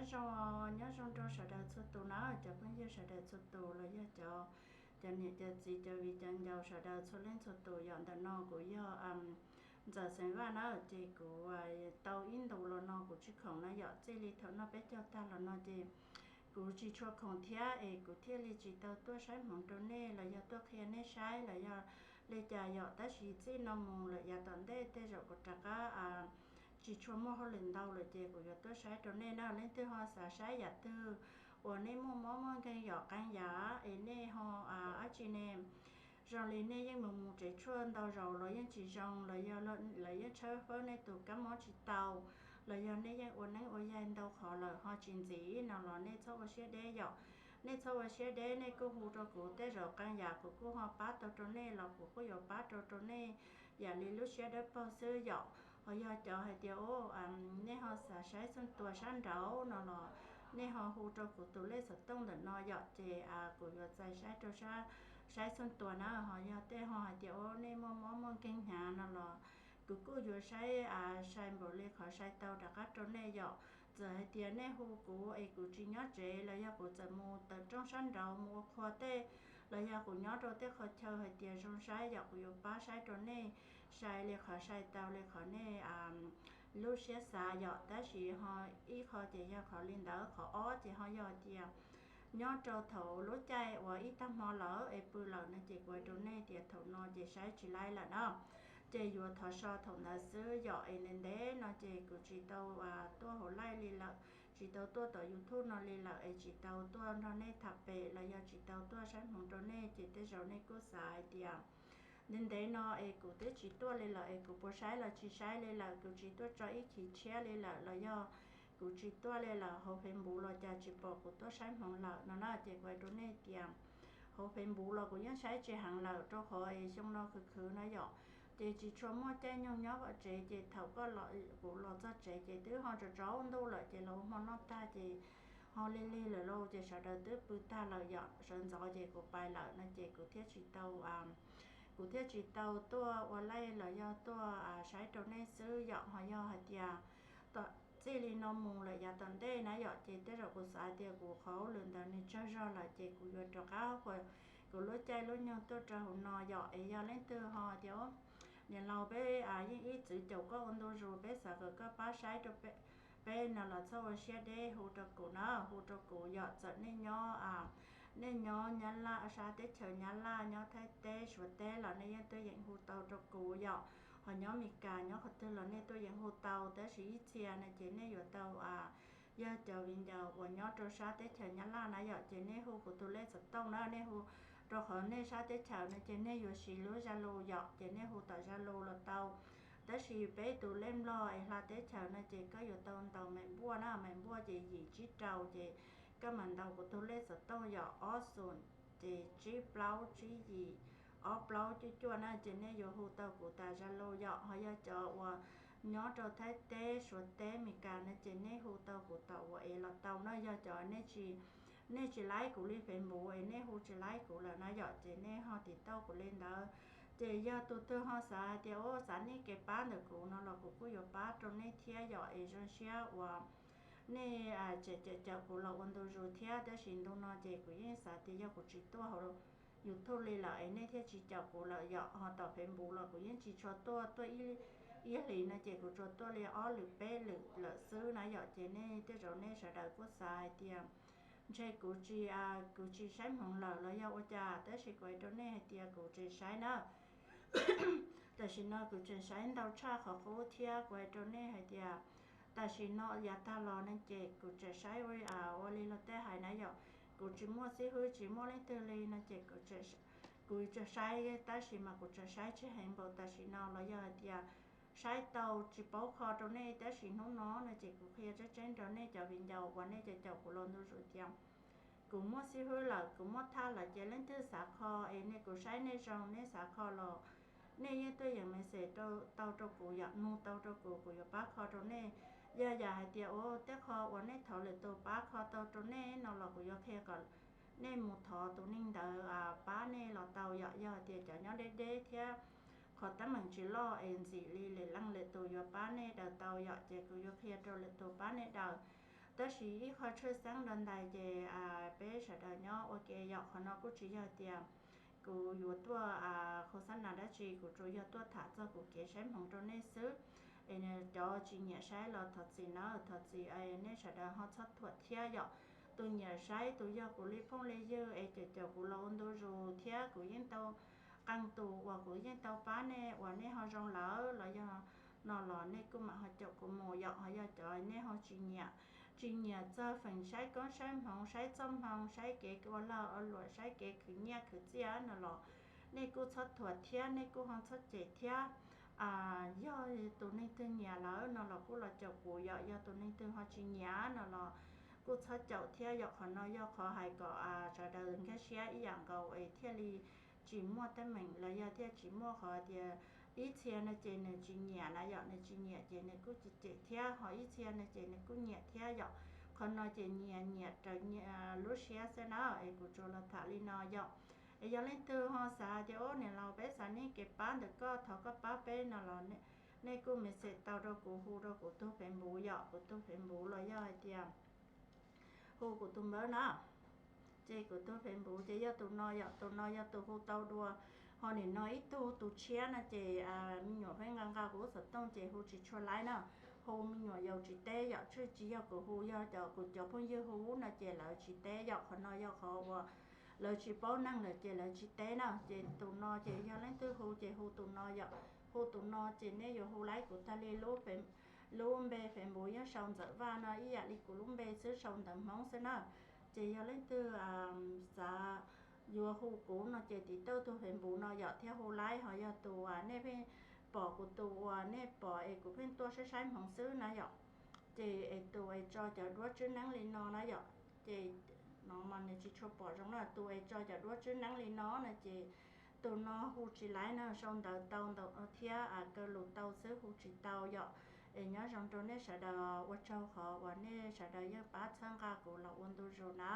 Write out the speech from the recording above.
Nyob zoo, nyob zoo rau sawv daws txhua tus na, cov phooj ywg sawv daws txhua tus los yog cov, cov niam cov txiv cov viv cov ncaus sawv daws txhua leej txhua tus yom. Ntawm no kuv yog Ntxawm Xeem Vaj na, ces kuv tau ib ntus los no kuv tsis khoom na yom, txij li thaum noj peb caug tag los no ces kuv tsis tshua khoom thiab es kuv thiaj li tsis tau tuaj saib hmoov rau nej los yog tuaj qhia nej saib los yog li cas yom. Tab sis txij no mus lawm yav tom ntej tej zaum kuv rov qab tsis tshua muaj hauj lwm ntau lawm ces kuv yuav tuaj saib rau nej na. Leej twg ho xav saib yam twg uas nej muaj mob muaj nkeeg yom, qee yam es nej ho dab tsi ne, zoo li nej yeej mus mus tsev tshuaj ntau zaus los yeej tsis zoo, los yog lawv yeej tshawb fawb nej tus kab mob tsis tau, los yog nej yeej ua neeb ua yaig ntau qhov lawm ho tsis ntxiv no los nej txhob ua siab deb yom. Nej txhob ua siab deb, nej kuj hu rau kuv tej zaum qee yam kuv kuj ho pab tau rau nej los kuv kuj yuav pab rau rau nej yam li lub siab dawb paug xwb yom. Ho yog cov hais tias u nej ho xav saib xeej tua sab nraud no los nej ho hu rau kuv tus lej xov tooj ntawm no yom, ces kuv yuav txais saib rau, saib xeej tua na. Ho yog tej ho hais tias u nej muaj mob muaj nkeeg hnyav no los kuv kuj yuav saib sai npaum li qhov sai tau rov qab rau nej yom. Txawm hais tias nej hu kuv es kuv tsis nyob tsev los yog kuv txawm mus tawm rooj sab nraud mus ua qhua tej, los yog kuv nyob rau tej qhov chaw hais tias zoo saib yom, kuv yuav pab saib rau nej sai li qhov sai tau li qhov nej lub siab xav yom. Tab sis ho ib qho ces yog qhov li ntawd, qhov ob ces ho yog hais tias nyob rau thaum lub caij uas ib tag hmo lawm es pw lawm no ces kuv hais rau nej tias thaum no ces saib tsis laib lawm na, ces yuav thov so thaum ntawd xwb yom. Es ntev ntev no ces kuv tsis tau tuaj hauv live li lawm, tsis tau tuaj tom YouTube no li lawm es tsis tau tuaj nrog nej tham pem los yog tsis tau tuaj saib hmoov rau nej ces tej zaum nej kuj xav hais tias ntev ntev no es kuv twb tsis tuaj li lawm es kuv puas saib los tsis saib li lawm, kuv tsis tuaj tso ib chiv tshiab li lawm los yog kuv tsis tuaj li lawm, hauv Facebook los cas tsis pom kuv tuaj saib hmoov lawm no na. Ces kuv hais rau nej tias hauv Facebook los kuv yeej saib tsis heev lawm rau qhov es xyoo no khwv khwv na yom, ces tsis tshua muaj caij nyoog nyob tom tsev, ces thaum koj, kuv los txog tsev ces twb ho tsaus ntuj lawm ces los ua hmo noj tag ces ho lig lig lawm lauj, ces sawv daws twb pw tag lawm yom, sawv ntxov ces kuv pais lawm no ces kuv thiaj tsis tau, kuv thiaj tsis tau tuaj ua live los yog tuaj saib rau nej xwb yom. Ho yog hais tias txij li no mus lawm yav tom ntej na yom, ces tej zaum kuv xav tias kuv qhov hauj lwm ntawd nws tsawg zog lawm ces kuv yuav rov qab ua kuv lub caij lub nyoog tuaj rau hauv no yom. Es yog leej twg ho tias niam laus peb yeej ib txwv caum koj ua ntu zus, peb xav kom koj pab saib rau peb no los txhob ua siab deb, hu rau kuv na, hu rau kuv yom. Txawm nej nyob, nej nyob Nyab Laj, sab teb chaws Nyab Laj, nyob Thaib teb Suav teb los nej yeej tuaj yeem hu tau rau kuv yom. Ho nyob Mes Kas nyob qhov twg los nej tuaj yeem hu tau, tab sis ib txhia no ces nej yuav tau yog cov viv ncaus uas nyob rau sab teb chaws Nyab Laj na yom, ces nej hu kuv tus lej xov tooj na, nej hu, rau qhov nej sab teb chaws no ces nej yuav siv lub Zalo yom, ces nej hu tom Zalo los tau. Tab sis peb tus lej Nplog es hla teb chaws no ces koj yuav tau ntaus maim npuaj na, maim npuaj ces yim tsib rau, ces koj mam ntaus kuv tus lej xov tooj yom, ob xoom ces tsib plaub tsib yim ob plaub cuaj cuaj na, ces nej yuav hu tau kuv tas Zalo yom. Ho yog cov uas nyob rau Thaib teb Suav teb Mes Kas no ces nej hu tau kuv tom WhatsApp los tau na. Yog cov nej tsis, nej tsis laib kuv li Facebook es nej hu tsis laib kuv lawm na yom, ces nej ho tiv tauj kuv li ntawd. Ces yog tus twg ho xav hais tias u xav nej kev pab ntawm kuv no los kuv kuj yuav pab rau nej thiab yom. Es zoo siab uas nej tseem caum kuv los ua ntu zus thiab, tab sis ntu no ces kuv yeej xav tias yog kuv tsis tuaj hauv YouTube li lawm es nej thiaj tsis caum kuv lawm yom. Ho tom Facebook los kuv yeej tsis tshua tuaj, tuaj ib hlis no ces kuv tsuas tuaj li ob lwm peb lwm lawm xwb na yom. Ces nej tej zaum nej sawv daws kuj xav hais tias ntshe kuv tsis, kuv tsis saib hmoov lawm los yog ua cas, tab sis kuv hais rau nej hais tias kuv tseem saib na. Tam sim no kuv tseem saib ntau tshaj qhov qub thiab kuv hais rau nej hais tias tam sim no yav tag los no ces kuv tseem saib ua li luag tej hais na yom, kuv tsis muaj xib hwb tsis muaj leej twg li no ces kuv tseem saib, tab sis mas kuv tseem saib tsis heev npaum tam sim no los yog hais tias saib tau tsis paub kho rau nej, tab sis hnub no no ces kuv qhia tseeb tseeb rau nej cov viv ncaus uas nej caum caum kuv los ntu zus tias kuv muaj xib hwb lawm, kuv muaj thaj lawm, ces leej twg xav kho es nej, kuv saib nej zoo nej xav kho los nej yeej tuaj yeem message tau rau kuv yom, nug tau rau kuv, kuv yuav pab kho rau nej. Yog yam hais tias u tej qho uas nej thov lwm tus pab kho tau rau nej no los kuv yuav qhia kom nej mus thov tus neeg ntawd pab nej los tau yom. Yog hais tias cov nyob deb deb thiab qhov teeb meem tsis loj es ntxim li lwm leej lwm tus yuav pab nej daws tau yom, ces kuv yuav qhia rau lwm tus pab nej daws. Tab sis ib qho tshwj xeeb rau ntais ces peb sawv daws nyob ua ke yom. Qhov no kuj tsis yog tias kuv yuav tuaj khos xab nas dab tsi, kuv tsuas yog tuaj tham txog kuv kev saib hmoov rau nej xwb. Es cov tsis nyiam saib los thov txim na, thov txim, nej sawv daws ho txhob thuam thiab yom. Tus nyiam saib tus yog kuv li phooj li ywg es caum caum kuv los ua ntu zus thiab kuv yeej tau qee tus uas kuv yeej tau pab nej uas nej ho zoo lawm los yog no los nej kuj mam ho caum kuv mus yom. Ho yog cov nej ho tsis nyiam, tsis nyiam txog feem saib koob saib hmoov, saib txoj hmoo, saib kev ua lag ua luam, saib kev khwv nyiaj khwv txiaj no los nej kuj txhob thuam thiab nej kuj ho txhob cem thiab. Yog tus neeg twg nyiam lawm no los kuj los caum kuv yom, yog tus neeg twg ho tsis nyiam no los kuj txhob caum thiab yom. Qhov no yog qhov hais kom sawv daws nkag siab ib yam nkaus es thiaj li tsis muaj teeb meem los yog thiaj tsis muaj qhov tias ib txhia no ces nws tsis nyiam na yom, nws tsis nyiam ces nws kuj tsis cem thiab, ho ib txhia no ces nws kuj nyiam thiab yom. Qhov no ces nyias nyiam raws lub siab xwb na, es kuv tsuas los tham li no yom. Es yog leej twg ho xav tias ub niam laus peb xav neb kev pab ntawm koj, thov koj pab peb no los nej kuj message tau rau kuv, hu rau kuv tus Facebook yom, kuv tus Facebook los yog hais tias hu kuv tus npawb na. Ces kuv tus Facebook ces yog tus no yom, tus no yog tus hu tau dua. Ho nim no ib tug tus tshiab no ces me nyuam pheej nqa nqa kuv lub xov tooj ces hu tsis tshua laib na. Hu me nyuam yaus tsis teb yom, tsis yog kuv hu, yog cov kuv cov phooj ywg hu no ces lawv tsis teb yom. Qhov no yog qhov uas lawv tsis paub neeg lawm ces lawv tsis teb na. Ces tus no ces yog leej twg hu ces hu tus no yom. Hu tus no ces nej yuav hu laib kuv tag li. Lub npe Facebook yeej sau Ntxawm Vaj no ib yam li kuv lub npe xwb, sau ntawv Hmoob xwb na. Ces yog leej twg xav yuav hu kuv no ces tiv tauj tus Facebook no yom thiab hu laib. Ho yog tus uas nej pheej pom kuv, tus uas nej pom es kuv pheej tuaj saib saib hmoov xwb na yom, ces es tus es tso cov duab tswb neeb li no na yom. Ces no mas nws tsis tshua pom zoo na, tus es tso cov duab tswb neeb li no no ces tus no hu tsis laib na, sau ntawv tau ntau thiab kaw lus tau xwb hu tsis tau yom. Es nyob zoo rau nej sawv daws, ua tsaug qhov uas nej sawv daws yeej pab txhawb nqa kuv los ua ntu zus na.